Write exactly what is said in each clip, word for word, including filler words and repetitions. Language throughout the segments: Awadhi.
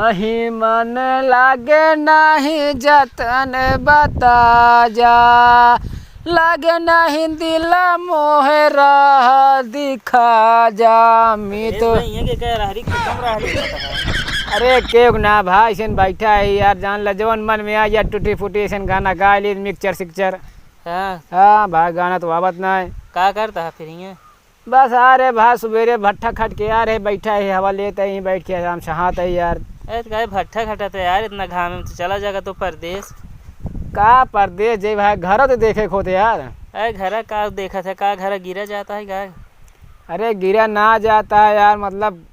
नहीं मन लागे नहीं जतन बता जा, लागे नहीं दिल मोहे राह दिखा जा। मी तो भाई, ये के कह रहरी खत्म रहरी खत्म है। अरे केहू ना भाई, ऐसे बैठा है यार, जान ला जवन मन में आ यार, टूटी फूटी ऐसे गाना गा ली, मिक्सचर सिक्सचर। हाँ। हाँ भाई, गाना तो आवत ना है। का करता है फिर ये? बस आ रे भाई, सुबेरे भट्ठा खट के आ रे, बैठा है, हवा लेत है, यहीं बैठ के आराम से हाथ है यार। अरे तो काहे भट्ठा खटत है यार, इतना घाम में तो चला जाएगा तो परदेस। का परदेस जे भाई, घर तो देखे के होते यार। अरे घर का देखत है, का घर गिरा जाता है का? अरे गिरा ना जाता है यार, मतलब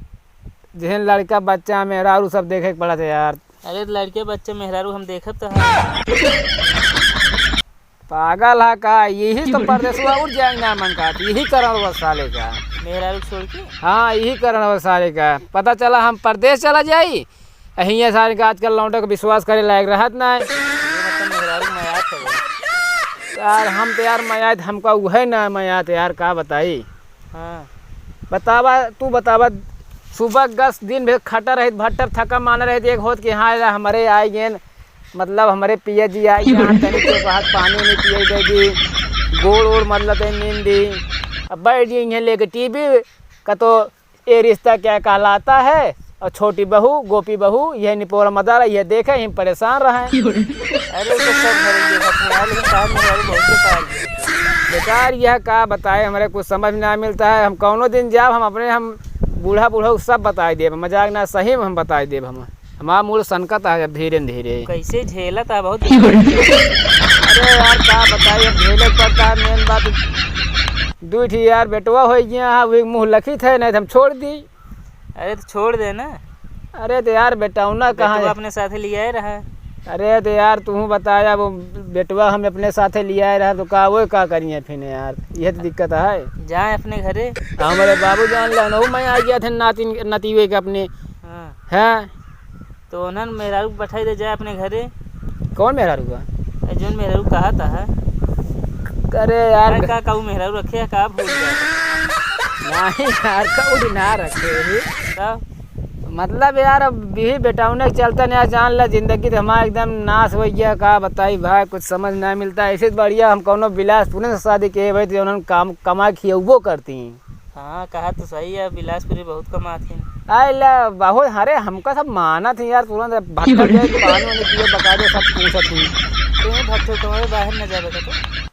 जहन लड़का बच्चा मेहरारू सब देखे के पड़त है यार। अरे तो लड़के बच्चे मेहरारू हम देखत तो है। पागल है का? यही तो परदेसवा उठ जाएंगे ना मन का, यही कारण बस साले का। मेहरारू छोड़ के? हाँ, यही कारण बस साले का। पता चला हम परदेस चला जाई, हियाँ सारे का आजकल लौंडे को विश्वास करे लायक रहत ना है। ये मतलब मेहरारू मयात है वो। यार हम तो यार मयात, हमका उहे ना मयात यार, का बताई। हाँ। बतावा, तू बतावा, सुबह गस दिन भर खटा रहित, भट्टर थका माना रहित, एक होत कि हाँ, एला हमरे आइ गेन, मतलब हमरे पिया जी आइ गेन, हाँ, तनी के बाहर पानी उनी पिए दे दी, गोड़ ओड़ मतलब तनी नींद दी। अब बैठ गई हैं लेके टीवी, कतो ये रिश्ता क्या कहलाता है, और छोटी बहू, गोपी बहू, यह निपोर मदारा, यह देखे, हम परेशान रहे। अरे, वो तो सब घर ही देखत हैं यार, लेकिन साहब मेहरारू बहुत बेकार है। बेकार यह का बताए, हमरे कुछ समझ ना मिलता है। हम कौनो दिन जाब, हम अपने, हम बूढ़ा बूढ़ा सब बताई देब, मजाक ना, सही में हम बताई देब। हम, हमार मूड सनकत है अब धीरे धीरे। कैसे झेलत है बहुत। अरे यार, का बताई, अब झेले के पड़ता है, मेन बात। दुइ ठी यार बेटवा होइ गया है, वही मुँह लखित है, नहीं तो हम छोड़ दी। अरे तो छोड़ दे ना। अरे तो यार, बेटौना कहाँ बेटवा है? अपने साथे लियाए रहा। अरे तो यार, तू बताया, वो बेटवा हम अपने साथे लियाए रहा, तो का वो का करिए फिर यार, यह तो दिक्कत है। जाए अपने घरे। हमारे बाबू जान ले, नहु मैं आ गया थे नातिन, नतीवे के अपने। हाँ। हैं? तो उन्हन मेहरारू के बैठाई दे जाए अपने घरे। कौन मेहरारू का? ए, जौन मेहरारू कहा था है। अरे यार। अरे का, का ऊ मेहरारू रखे है, का भूल गया? नहीं यार, कौड़ी ना रखे ही। तब? मतलब यार, अब यही बेटौने के चलते ना, जान ला, जिंदगी तो हमारा एकदम नाश हो गया। का बताई भाई, कुछ समझ ना मिलता। ऐसे तो बढ़िया हम कौनो बिलासपुर से शादी किए भाई, तो उन्होंने काम, कमा खियौबो करती। हाँ, कहा तो सही है, बिलासपुरी बहुत कमात हैं। आइला बहुत, अरे हमका सब मानत हैं यार, तुरंत भट्ठा के पानी वानी पिए बकायदे सब पूछत हैं। तुम्हें भट्ठो कमावे बाहर न जावे का तो?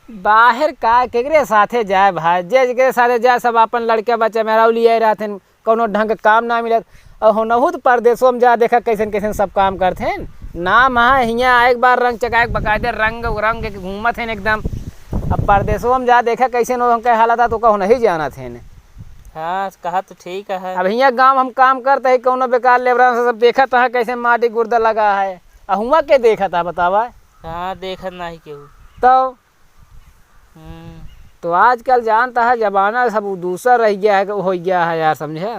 बाहर का, केकरे साथे जाए भाई, जे जेकरे साथे जाए, सब अपन लड़के बच्चे मेहरारू लियाए रहत हैं, कौनो ढंग के काम ना मिलत। और होनहु तो परदेसो में जा देखा कैसन कैसन सब काम करत हैं। नाम है हियाँ एक बार रंग चकाए के बकायदे रंग रंग के घूमत हैं एकदम। अब परदेसो में जा देखा कैसन उनके हालत है, तो कहूँ नहीं जानत हैं। हाँ, कहा तो ठीक है। अब हियाँ गाँव हम काम करते हैं, कौनो बेकार लेबरा से सब देखत है कैसे माटी गुर्दा लगा है। आ हुआँ के देखत है बतावा? हाँ, देखत नहीं केहू। तो हम्म। तो आजकल जानता है जमाना सब दूसर रह गया है, हो गया है यार, समझे?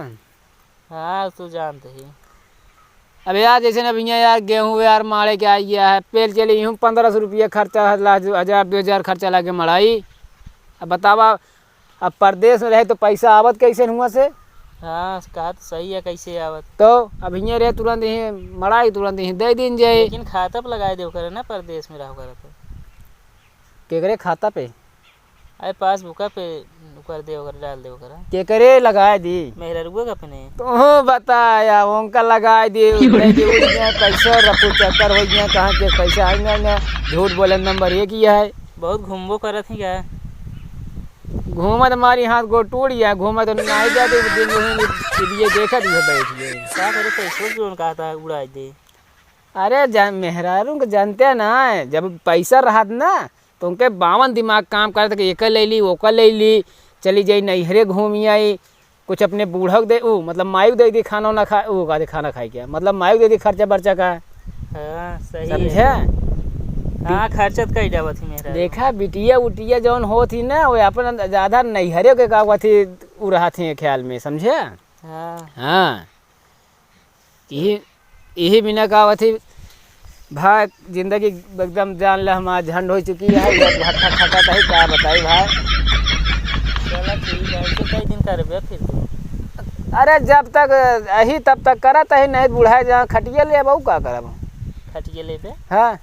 हाँ, तू जानते ही। अब यार जैसे ना भैया यार, गेहूँ यार मारे के आ गया है, पेल चले यूँ पन्द्रह सौ रुपया खर्चा है, ला-, हजार दो हजार खर्चा लागे मड़ाई। अब बतावा, अब परदेस में रहे तो पैसा आवत कैसे हुआँ से? हाँ, कहा तो सही है, कैसे आवत? तो अब हियाँ रहे तुरंत ही मड़ाई तुरंत ही दे दिन जाए। लेकिन खाता पे लगाए दे ओकरे ना, परदेस में रहो करत। केकरे खाता पे? अरे पासबुका पे कर दे ओकर, डाल दे ओकरा। केकरे लगाए दी? मेहररुआ का अपने। तू बताया, उनका लगाए दी, उठे दी, उठ गए, पैसा रखू चक्कर हो गया, कहाँ के पैसा आएंगे, आएंगे। झूठ बोले नंबर एक ही है। बहुत घूमबो करत ही क्या? घूमत मारी हाथ गोड़ टूट गया, घूमत नहीं जाते, दिन वहीं टीवी देखत हुए बैठ गए। का करे, पैसो जोन कहा था उड़ाई दे। अरे जान, मेहरारू के जानते ना है, जब पैसा रहत ना, तो उनके बावन दिमाग काम करत कि एकर ले ली, ओकर ले ली, चली जाई नैहरे घूमी आई, कुछ अपने बूढ़क दे, ऊ, मतलब मायू दे दी खाना वाना खा, ऊ, का दे खाना खाए के, मतलब मायू दे दी खर्चा बर्चा का। हाँ, सही है। समझे? हाँ, खर्चा तो कई जावत ही मेहरारू। देखा, बिटिया उटिया जौन होत ही ना, वो अपन ज्यादा नैहरे के का होत ही, उ रहत ही ख्याल में, समझे? हाँ। हाँ। यही, यही बिना का होत ही, भाई, जिंदगी एकदम जान ले हमार झंड हो चुकी है, ये भट्ठा खटत है, का बताई भाई। चला ठीक है, ऐसे कई दिन करबे फिर तू? अरे, जब तक अही तब तक करत अही, नहीं बुढ़ाए जहाँ खटिया लेबे, ऊ का करब? खटिया लेबे? हाँ।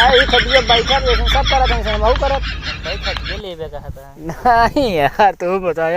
अरे, ई खटिया बैठब, जैसे सब करत हैं, वैसे हमहू करब। भाई, खटिया लेबे कहत है। नहीं यार, तू बता।